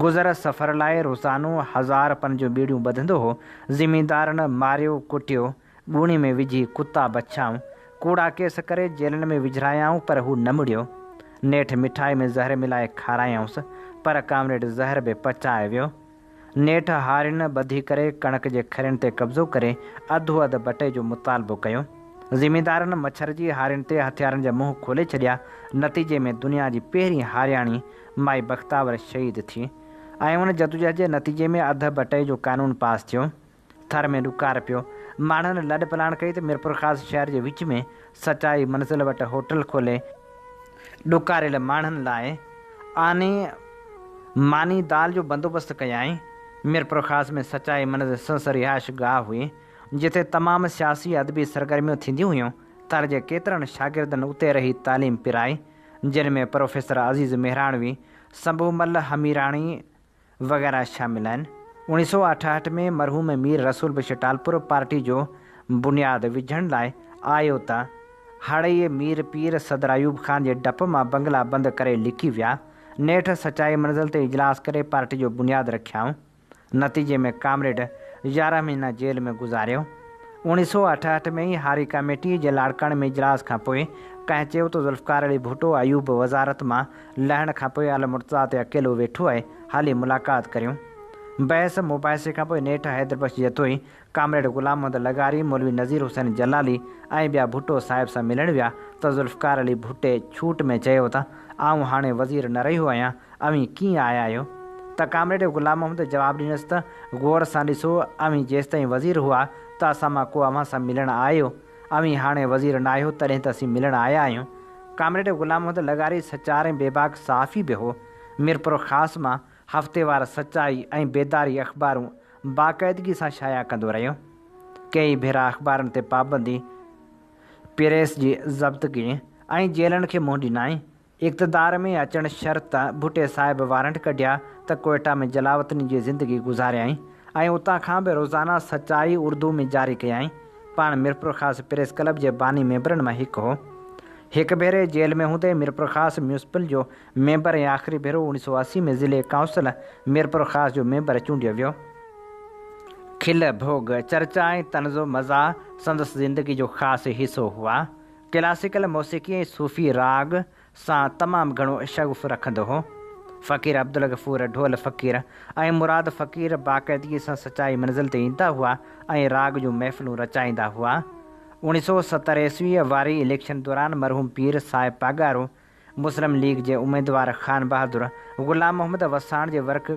گذر سفر لاء روزانو هزار پن جون ٻيڙيون ٻڌندو هو. زميندارن ماريو ڪٽيو، ڳوڻي ۾ وجهي ڪتا بڇائون، ڪوڙا ڪيس ڪري جيلن ۾ وجهرايائون پر هو نه مڙيو. نيٺ مٺائي ۾ زهر ملائي کارايائونس پر ڪامريڊ زهر به پچائي ويو. نيٺ هارين ٻڌي ڪري ڪڻڪ جي کرين تي قبضو ڪري اڌو اڌ بٽئي جو مطالبو ڪيو. زميندارن مڇرجي هارين تي هٿيارن جا منهن کولي ڇڏيا، نتيجي ۾ دنيا جي پهرين هارياڻي مائي بختاور شهيد ٿي ۽ ان جدوجهد جي نتيجي ۾ اڌ بٽئي جو قانون پاس ٿيو. ٿر ۾ ڏڪار پيو. ماڻهن لڏ پلاڻ ڪئي ته ميرپورخاص شهر جي وچ ۾ سچائي منزل وٽ هوٽل کولي ڏڪاريل ماڻهن لاء آني ماني دال جو بندوبست ڪيائين. ميرپورخاص ۾ سچائي منزل سندس رهائش گاهه هئي، جتي تمام سياسي ادبي سرگرميون ٿينديون هيون. ٿر جي ڪيترن شاگردن اتي رهي تعليم پرائي، جن ۾ پروفيسر عزيز مهراڻوي، سنڀو مل هميراڻي، وغيره شامل آهن. 1968 ۾ مرحوم مير رسول بخش ٽالپر پارٽي جو بنياد وجهڻ لاء آيو ته هڙئي مير پير صدر ايوب خان جي ڊپ مان بنگلا بند ڪري لڪي ويا. نيٺ سچائي منزل تي اجلاس ڪري پارٽي جو بنياد رکيائون. نتيجي ۾ ڪامريڊ 11 مهينا جيل ۾ گذاريو. 1968 ۾ ئي هاري ڪاميٽيء جي لاڙڪاڻي ۾ اجلاس کان پوء ڪنهن چيو ته ذوالفقار علي ڀٽو ايوب وزارت مان لهڻ کان پوء المرتضيٰ تي اڪيلو ويٺو آهي، هلي ملاقات ڪريون. بحث مباحثي کان پوء نيٺ حيدر بخش جتوئي، ڪامريڊ غلام محمد لغاري، مولوي نذير حسين جلالي ۽ ٻيا ڀٽو صاحب سان ملڻ ويا ته ذوالفقار علي ڀٽي ڇوٽ ۾ چيو ته آئون هاڻي وزير نه رهيو آهيان، اوهين ڪيئن آيا آهيو؟ ته ڪامريڊ غلام محمد جواب ڏنس ته غور سان ڏسو، اوهين جيستائين وزير هئا ته اسان مان ڪو اوهان سان ملڻ آيو؟ اوهين هاڻي وزير ناهيو تڏهن ته اسين ملڻ آيا آهيون. ڪامريڊ غلام محمد لغاري سچار ۽ بيباڪ صحافي به هو. ميرپورخاص مان هفتيوار سچائي ۽ بيداري اخبارون باقاعدگي سان شايع ڪندو رهيو. ڪيئي ڀيرا اخبارن تي پابندي، پريس جي ضبطگي ۽ جيلن کي منهن ڏنائين. اقتدار ۾ اچڻ شرط ڀٽي صاحب وارنٽ ڪڍيا ته ڪوئيٽا ۾ جلاوطني جي زندگي گذاريائين ۽ اتان کان به روزانه سچائي اردو ۾ جاري ڪيائين. پاڻ ميرپورخاص پريس ڪلب جي باني ميمبرن مان هڪ هو. هڪ ڀيري جيل ۾ هوندي ميرپورخاص ميونسپل جو ميمبر ۽ آخري ڀيرو 1980 ۾ ضلعي ڪائونسل ميرپورخاص جو ميمبر چونڊيو ويو. کل ڀوڳ، چرچا ۽ طنز و مزاح سندس زندگي جو خاص حصو هئا. ڪلاسيڪل موسيقي ۽ صوفي راڳ سان تمام گهڻو شغف رکندو هو. فقير عبدالغفور ڍول فقير ۽ مراد فقير باقاعدگي سان سچائي منزل تي ايندا هئا ۽ راڳ جون محفلون رچائيندا هئا. 1970 عيسويء واري اليڪشن دوران مرحوم پير صاحب پاڳارو مسلم ليگ جي اميدوار خان بهادر غلام محمد وساڻ جي ورڪ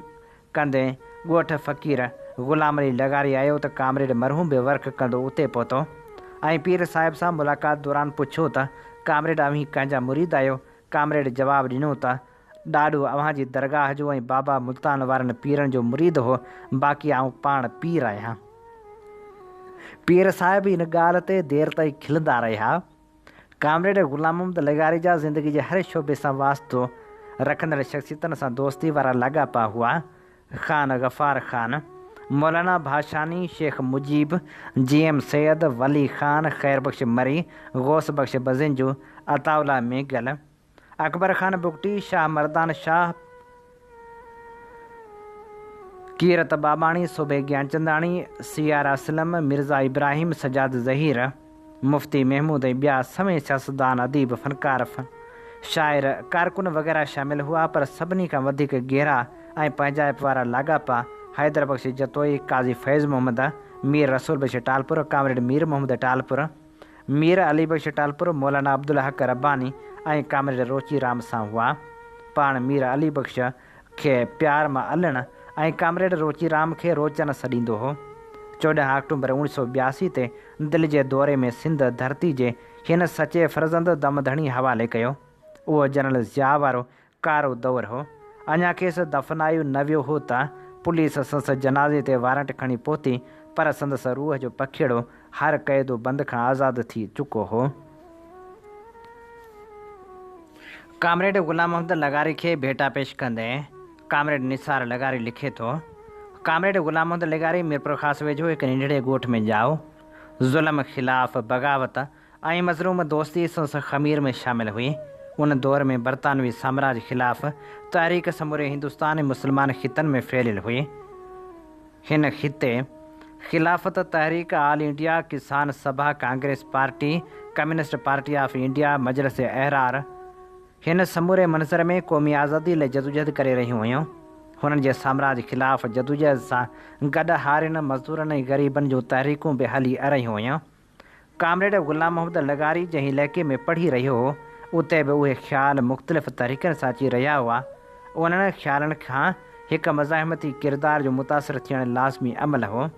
ڪندي ڳوٺ فقير غلام علي لغاري آيو ته ڪامريڊ مرحوم به ورڪ ڪندو اتي پهتو ۽ پير صاحب سان ملاقات دوران پڇيو ته ڪامريڊ اوهين ڪنهن جا مريد آهيو؟ ڪامريڊ جواب ڏنو ته ڏاڏو اوهان جي درگاهه جو ۽ بابا ملتان وارن پيرن جو مريد هو باقي آئون پاڻ پير آهيان. پير صاحب ان ڳالهه تي دير تائين کلندا رهيا. ڪامريڊ غلام محمد لغاري جا زندگي جي هر شعبي سان واسطو رکندڙ شخصيتن سان دوستي وارا لاڳاپا هئا. خان غفار خان، مولانا ڀاشاني، شيخ مجيب، جي ايم سيد، ولي خان، خير بخش مري، غوث بخش بزنجو، عطاء الله مينگل، اڪبر خان بگٽي، شاهه مردان شاهه، ڪيرت ٻاٻاڻي، سوڀي گيانچنداڻي، سي آر اسلم، مرزا ابراهيم، سجاد ظهير، مفتي محمود ۽ ٻيا سوين سياستدان، اديب، فنڪار، شاعر، ڪارڪن وغيره شامل هئا پر سڀني کان وڌيڪ گهرا ۽ پنهنجائپ وارا لاڳاپا حيدر بخش جتوئي، قاضي فيض محمد، مير رسول بخش ٽالپر، ڪامريڊ مير محمد ٽالپر، مير علي بخش ٽالپر، مولانا عبدالحق رباني ۽ ڪامريڊ روچي رام سان هئا. پاڻ مير علي بخش کي پيار مان علڻ ۽ ڪامريڊ روچي رام کي روچن سڏيندو هو. 14 آڪٽومبر 1982 تي دل جي دوري ۾ سنڌ ڌرتي جي هن سچي فرزند دم ڌڻي حوالي ڪيو. اهو جنرل ضياء وارو ڪارو دور هو. اڃا کيس دفنايو نه ويو هو ته پوليس سندس جنازي تي وارنٽ کڻي پهتي پر سندس روح جو پکيئڙو هر قيد و بند کان آزاد ٿي چڪو هو. ڪامريڊ غلام محمد لغاري کي ڀيٽا پيش ڪندي ڪامريڊ نثار لغاري لکي ٿو، ڪامريڊ غلام محمد لغاري ميرپورخاص ويجهو هڪ ننڍڙي ڳوٺ ۾ ڄائو. ظلم خلاف بغاوت ۽ مظلوم دوستي سندس خمير ۾ شامل هئي. ان دور ۾ برطانوي سامراج خلاف تحريڪ سموري هندستان ۽ مسلمان خطن ۾ ڦهليل هئي. هن خطي Khilafat Tehreek, all India Kisan Sabha, Congress party, communist party of India, Majlis Ahrar هن سموري منظر ۾ قومي آزادي لئه جدوجهد ڪري رهيون هيون. هنن جي سامراج خلاف جدوجهد سان گڏ هارين، مزدورن ۽ غريبن جون تحريڪون به هلي رهيون هيون. ڪامريڊ غلام محمد لغاري جنهن علائقي ۾ پڙهي رهيو هو، اتي به اهي خيال مختلف طريقن سان اچي رهيا هئا. انهن خيالن کان هڪ مزاحمتي ڪردار جو متاثر ٿيڻ لازمي عمل هو.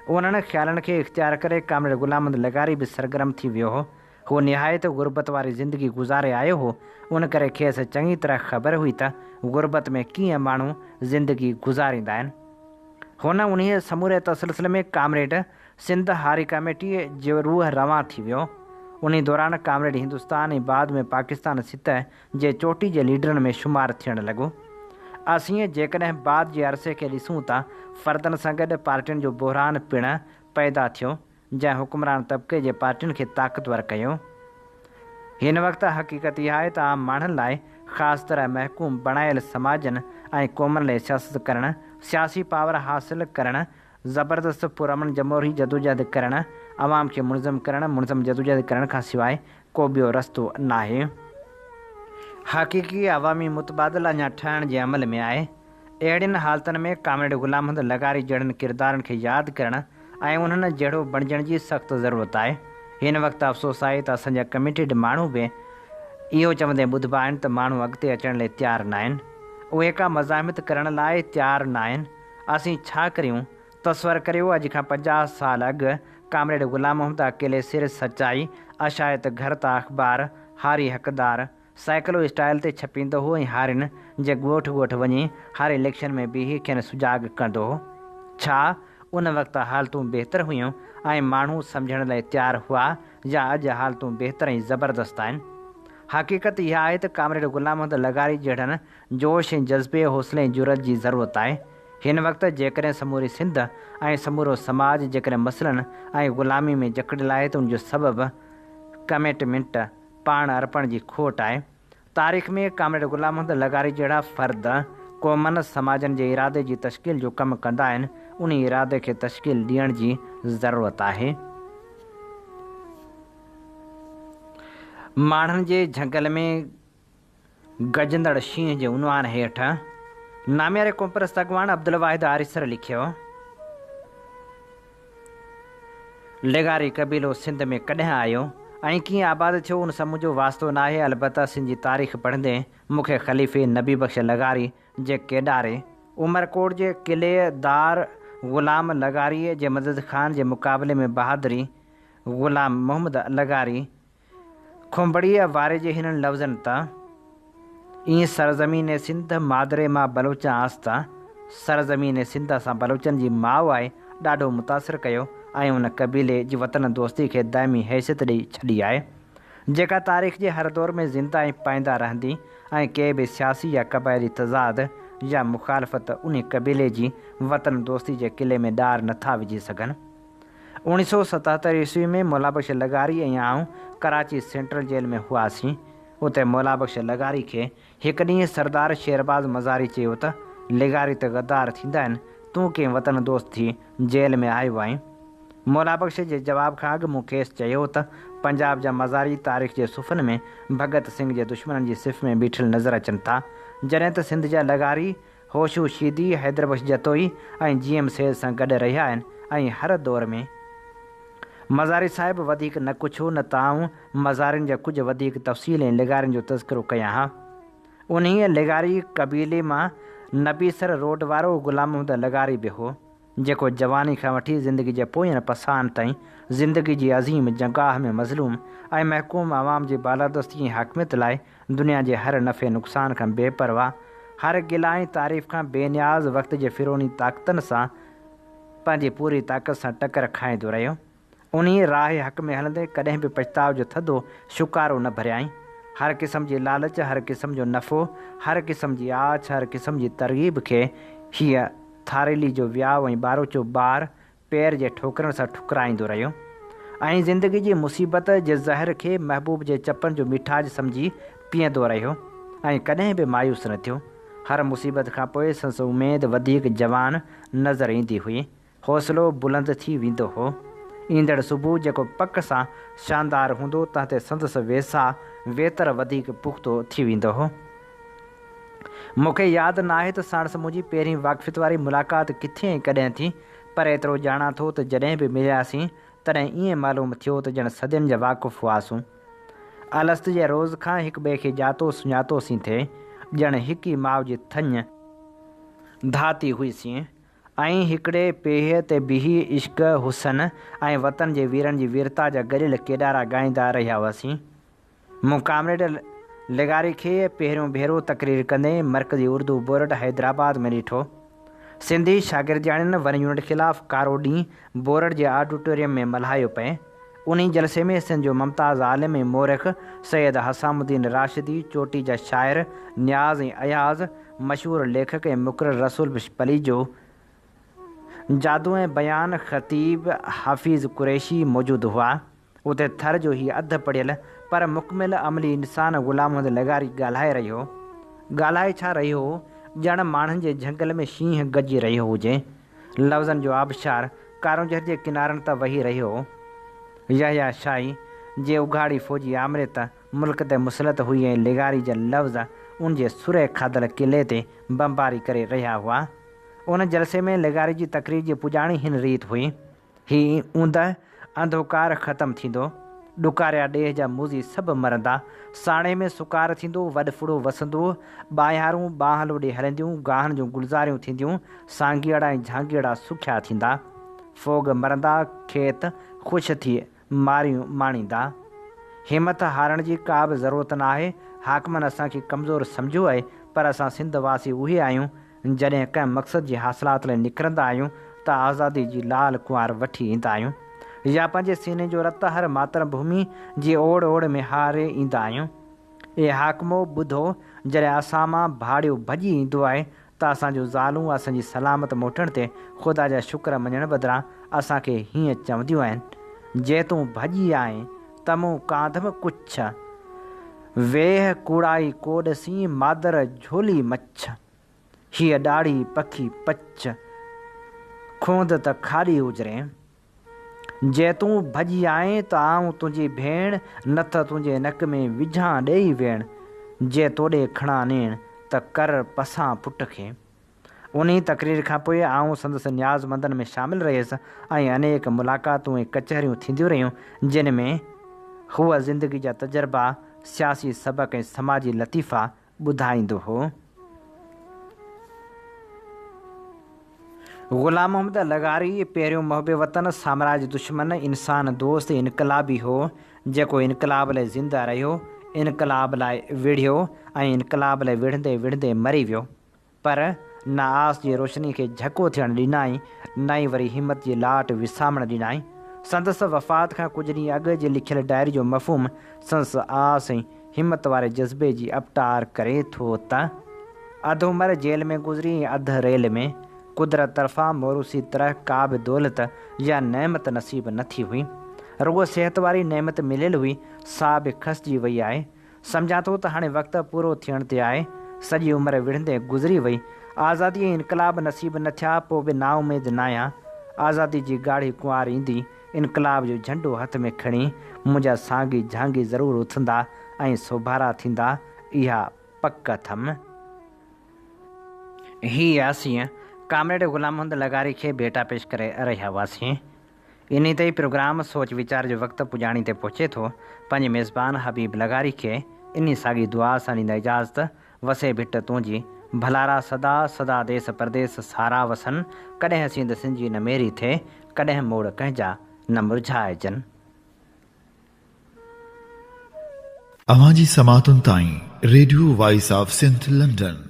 انهن خيالن کي اختيار ڪري ڪامريڊ غلام محمد لغاري به سرگرم ٿي ويو هو. هو نهايت غربت واري زندگي گذاري آيو هو، ان ڪري کيس چڱي طرح خبر هئي ته غربت ۾ ڪيئن ماڻهو زندگي گذاريندا آهن. هن انهيء سموري تسلسل ۾ ڪامريڊ سنڌ هاري ڪاميٽيء جو روح روان ٿي ويو. انهي دوران ڪامريڊ هندستان ۽ بعد ۾ پاڪستان سطح جي چوٽي جي ليڊرن ۾ شمار ٿيڻ لڳو. اسين جيڪڏهن بعد جي عرصي کي ڏسون ته فردن سان گڏ پارٽين جو بحران پڻ پيدا ٿيو، جنهن حڪمران طبقي جي پارٽين کي طاقتور ڪيو. هن وقت حقيقت اها آهي ته عام ماڻهن لاء خاص طرح محڪوم بڻايل سماجن ۽ قومن لئه سياست ڪرڻ، سياسي پاور حاصل ڪرڻ، زبردست پرامن جمهوري جدوجهد ڪرڻ، عوام کي منظم ڪرڻ، منظم جدوجهد ڪرڻ کان سواء ڪو ٻيو رستو ناهي. حقيقي عوامي متبادل اڃا ٺهڻ جي عمل ۾ آهي. اهڙين حالتن ۾ ڪامريڊ غلام محمد لغاري جهڙن ڪردارن کي ياد ڪرڻ ۽ انهن جهڙو بڻجڻ جي سخت ضرورت آهي. هن وقت افسوس آهي ته اسان جا ڪميٽيڊ ماڻهو به اهو چوندي ٻڌبا آهن ته ماڻهو اڳتي اچڻ لئه تيار ناهن. اهي ڪا مزاحمت ڪرڻ لاء تيار ناهن. اسين ڇا ڪريون؟ تصور ڪريو اڄ کان 50 سال اڳ ڪامريڊ غلام محمد اڪيلي سر سچائي، اشاعت گهر تا اخبار، هاري حقدار، سائيڪلو اسٽائيل تي ڇپيندو هو ۽ هارين جي ڳوٺ ڳوٺ وڃي هر اليڪشن ۾ بيهي کين سجاڳ ڪندو هو. ڇا ان وقت حالتون بهتر هيون ۽ ماڻهو سمجهڻ لئه تيار هئا يا اڄ حالتون بهتر ۽ زبردست آهن؟ حقيقت اها آهي ته ڪامريڊ غلام محمد لغاري جهڙن جوش ۽ جذبي، حوصلي ۽ جرئت جي ضرورت آهي. هن وقت جيڪڏهن سموري سنڌ ۽ سمورو سماج جيڪڏهن مسئلن ۽ غلامي ۾ جڪڙيل آهي ته ان جو سبب ڪمٽمينٽ، پاڻ ارپڻ جي کوٽ آهي. تاريخ ۾ ڪامريڊ غلام محمد لغاري جهڙا فرد قومن، سماجن جي ارادي جي تشڪيل جو ڪم ڪندا آهن، انهي ارادي کي تشڪيل ڏيڻ جي ضرورت آهي. ماڻهن جي جهنگل ۾. گجندڙ شينهن جي عنوان هيٺ نامياري قومپرست اڳواڻ عبدالواحد آريسر لکيو، لغاري قبيلو سنڌ ۾ ڪڏهن آيو ۽ ڪيئن آباد ٿيو ان سان منهنجو واسطو ناهي البته سنڌ جي تاريخ پڙهندي مون کي خليفي نبي بخش لغاري جي ڪيڏاري، عمرڪوٽ جي قلعي دار غلام لغاري جي مدد خان جي مقابلي ۾ بهادري، غلام محمد لغاري کنڀڙيء واري جي هنن لفظن ته، اين سرزمين سنڌ مادر ما بلوچان آست، سرزمين سنڌ اسان بلوچن جي ماء آهي، ڏاڍو متاثر ڪيو ۽ ان قبيلي جي وطن دوستي کي دائمي حيثيت ڏئي ڇڏي آهي، جيڪا تاريخ جي هر دور ۾ زنده ۽ پائنده رهندي ۽ ڪي به سياسي يا قبائلي تضاد يا مخالفت انهي قبيلي جي وطن دوستي جي قلعي ۾ ڏار نٿا وجهي سگهن. 1977 عيسوي ۾ مولابخش لغاري ۽ آئون ڪراچي سينٽرل جيل ۾ هئاسين. اتي مولابخش لغاري کي هڪ ڏينهن سردار شيرباز مزاري چيو ته، لغاري ته غدار ٿيندا آهن، تون ڪئين وطن دوست ٿي جيل ۾ آيو آهين؟ مولابخش جي جواب کان اڳ مون کيس چيو ته پنجاب جا مزاري تاريخ جي صفحن ۾ ڀڳت سنگهه جي دشمنن جي صف ۾ بيٺل نظر اچن ٿا، جڏهن ته سنڌ جا لغاري هوشو شيدي، حيدربخش جتوئي ۽ جي ايم سيد سان گڏ رهيا آهن ۽ هر دور ۾. مزاري صاحب وڌيڪ نه ڪڇو نه ته آئون مزارين جا ڪجهه وڌيڪ تفصيل ۽ لغارين جو تذڪرو ڪيان ها. انهيء لغاري قبيلي مان نبي سر روڊ وارو غلام محمد لغاري به هو، جيڪو جواني کان وٺي زندگي جي پوين پساهن تائين زندگي جي عظيم جنگاهه ۾ مظلوم ۽ محڪوم عوام جي بالادستي ۽ حاڪميت لاء دنيا جي هر نفعي نقصان کان بي پرواهه، هر گلا ۽ تعريف کان بي نياز وقت جي فرعوني طاقتن سان پنهنجي پوري طاقت سان ٽڪر کائيندو رهيو. انهيء راهه حق ۾ هلندي ڪڏهن به پڇتاء جو ٿڌو شوڪارو نه ڀريائين. هر قسم جي لالچ، هر قسم جو نفعو، هر قسم جي آڇ، هر قسم جي ترغيب کي هيء ٿاريلي جو ويائو ۽ ٻاروچو ٻار پير جي ٺوڪرن سان ٺڪرائيندو رهيو ۽ زندگي جي مصيبت جي زهر کي محبوب جي چپن جو ميٺاج سمجهي پيئندو رهيو ۽ ڪڏهن به مايوس نه ٿيو. هر مصيبت کان پوء سندس اميد وڌيڪ جوان نظر ايندي هئي. حوصلو بلند ٿي ويندو هو. ايندڙ صبح جيڪو پڪ سان شاندار هوندو تنهن تي سندس ويساهه ويتر وڌيڪ پختو ٿي ويندو هو. مون کي ياد ناهي ته ساڻس منهنجي پهرين واقفيت واري ملاقات ڪٿي ۽ ڪڏهن ٿي، پر ايترو ڄاڻان ٿو ته جڏهن به ملياسين، تڏهن ائين معلوم ٿيو ته ڄڻ صدين جا واقف هئاسون. الست جي روز کان هڪٻئي کي ڄاتو سڃاتوسين ٿي، ڄڻ هڪ ئي ماء جي ٿڃ ڌاتي هئيسين ۽ هڪڙي پيهه تي بيهي عشق، حسن ۽ وطن جي ويرن جي ويرتا جا گڏيل ڪيڏارا ڳائيندا رهيا هئاسين. مون ڪامريڊ لغاري کي پهريون ڀيرو تقرير ڪندي مرڪزي اردو بورڊ حيدرآباد ۾ ڏٺو. سنڌي شاگردياڻين ون يونٽ خلاف ڪارو ڏينهن بورڊ جي آڊيٽوريم ۾ ملهايو پئي. انهي جلسي ۾ سنڌ جو ممتاز عالم ۽ مورخ سيد حسام الدين راشدي، چوٽي جا شاعر نياز ۽ اياز، مشهور ليکڪ ۽ مقرر رسول بخش پليجو، جادو ۽ بيان خطيب حفيظ قريشي موجود هئا. اتي ٿر جو هي اڌ پڙهيل پر مڪمل عملي انسان غلام محمد لغاري ڳالهائي رهيو هو. ڳالهائي ڇا رهيو هو، ڄڻ ماڻهن جي جهنگل ۾ شينهن گجي رهيو هجي. لفظن جو آبشار ڪارونجهر جي ڪنارن تان وهي رهيو هو. يحيٰ شاهي جي اگهاڙي فوجي آمريت ملڪ تي مسلط هئي ۽ لغاري جا لفظ ان جي سرهي کاڌل قلعي تي بمباري ڪري رهيا هئا. ان جلسي ۾ لغاري جي تقرير جي پڄاڻي هن ريت هئي. هي اوندهه انڌوڪار ختم ٿيندو، ڏڪاريا ڏيهه جا موذي سڀ مرندا، ساڻيهه ۾ سڪار ٿيندو، وڏ ڦڙو وسندو، ٻانهيارون ٻانهن لوڏي هلنديون، گاهن جون گلزاريون ٿينديون، سانگيئڙا ۽ جهانگيئڙا سکيا ٿيندا، ڦوڳ مرندا، کيت خوش ٿي ماريون ماڻيندا. همٿ هارڻ جي ڪا به ضرورت ناهي، حاڪمن اسان کي ڪمزور سمجهيو آهي، پر اسان سنڌ واسي اهي آهيون، جڏهن ڪنهن مقصد جي حاصلات لاء نڪرندا آهيون ته آزادي جي لال ڪنوار وٺي ايندا آهيون يا پنهنجي سيني جو رت هر ماتر ڀومي جي اوڙ اوڙ ۾ هاري ايندا آهيون. اي حاڪمو ٻڌو جڏهن اسان مان ڀاڙيو ڀڄي ايندو آهي ته اسان جون زالون اسان جي سلامت موٽڻ تي خدا جا شڪر مڃڻ بدران اسان کي هيئن چونديون آهن، جي تون ڀڄي آئين ته مون ڪانڌم ڪڇ، ويهه ڪوڙائي ڪوڏ سين مادر جهولي مڇ. هيء ڏاڙهي پکي پڇ، کوند ته کاڏي اجرين. جي تون ڀڄي آئين ته آئون تنهنجي ڀيڻ، نٿ تنهنجي نڪ ۾ وجهان ڏيئي ويڻ. جي توڏي کڻان نيڻ، ته ڪر پسان پٽ کي. انهي تقرير کان پوء آئون سندس نيازمندن ۾ شامل رهيس ۽ انيڪ ملاقاتون ۽ ڪچهريون ٿينديون رهيون، جن ۾ هو زندگي جا تجربا، سياسي سبق ۽ سماجي لطيفا ٻڌائيندو هو. غلام محمد لغاري پهريون محب وطن، سامراج دشمن، انسان دوست انقلابي هو، جيڪو انقلاب لاء زنده رهيو، انقلاب لاء وڙهيو ۽ انقلاب لاء وڙهندي وڙهندي مري ويو. پر نه آس جي روشني کي جهڪو ٿيڻ ڏنائين، نه ئي وري همت جي لاٽ وسامڻ ڏنائين. سندس وفات کان ڪجهه ڏينهن اڳ جي لکيل ڊائري جو مفهوم سندس آس ۽ همت واري جذبي جي اپٽار ڪري ٿو ته، اڌ عمر جيل ۾ گذري ۽ اڌ ريل ۾، قدرت طرفان موروثي طرح ڪا به دولت يا نعمت نصيب نه ٿي هئي. رڳو صحت واري نعمت مليل هئي، سا به کسجي وئي آهي. سمجهان ٿو ته هاڻي وقت پورو ٿيڻ تي آهي. سڄي عمر وڙهندي گذري وئي. آزادي ۽ انقلاب نصيب نه ٿيا، پوء به نااميد ناهيان. آزادي جي ڳاڙهي ڪنوار ايندي، انقلاب جو جهنڊو هٿ ۾ کڻي منهنجا سانگي جهانگي ضرور اٿندا ۽ سوڀارا ٿيندا، اها پڪ اٿم. هي اسين ڪامريڊ غلام محمد لغاري کي ڀيٽا پيش ڪري رهيا هئاسين. انهي تي ئي پروگرام سوچ ويچار جو وقت پڄاڻي تي پهچي ٿو. پنهنجي ميزبان حبيب لغاري کي انهي ساڳي دعا سان ڏيندا اجازت، وسي ڀٽ تنهنجي، ڀلارا سدا سدا ديس پرديس سارا وسن، ڪڏهن سينڌ سنجي نه ميري ٿئي، ڪڏهن موڙ ڪنهن جا نه مرجهائجن. اوهان جي سماعتن تائين Radio voice of Sindh London.